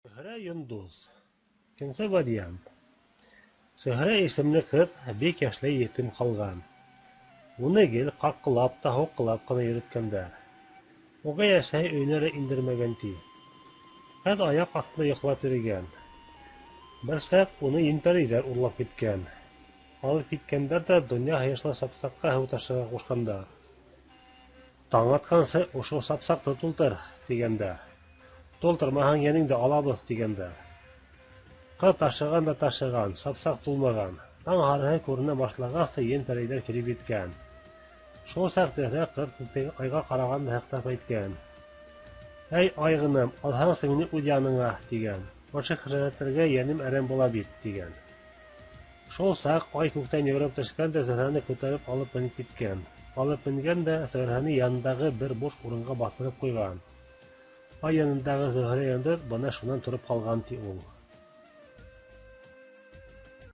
Зөһрә йондоҙ. Икенсе вариант. Зөһрә исемле ҡыҙ бик йәшләй етем ҡалған. Уны гел ҡаҡҡылап та һуҡҡылап ҡына йөрөткәндәр. Үгәй әсәһе өйөнә лә индермәгән, ти. Ҡыҙ аяҡ аҫтында йоҡлап йөрөгән. Бер саҡ уны ен-пәрейҙәр урлап киткән. Алып киткәндәр ҙә донъя һыйышлы сапсаҡҡа һыу ташырға ҡушҡандар. Таң атҡансы ошо сапсаҡты тултыр, тигәндәр. Тултырмаһаң, йәнеңде алабыҙ, тигәндәр. Ҡыҙ ташыған да ташыған, сапсаҡ тулмаған. Таң һарыһы күренә башлағас та ен-пәрейҙәр килеп еткән. Шул саҡ Зөһрә ҡыҙ күктәге айға ҡараған да һыҡтап әйткән: «Эй, айғынам, алһаңсы мине үҙ яныңа, — тигән, — ошо хәшәрәттәргә йәнем әрәм була бит», — тигән. Шул саҡ ай күктән йүгереп төшкән дә Зөһрәне күтәреп алып менеп киткән. Алып менгән дә Зөһрәне янындағы бер буш урынға баҫтырып ҡуйған. Ай янындағы Зөһрә йондоҙ бына шунан тороп ҡалған, ти ул.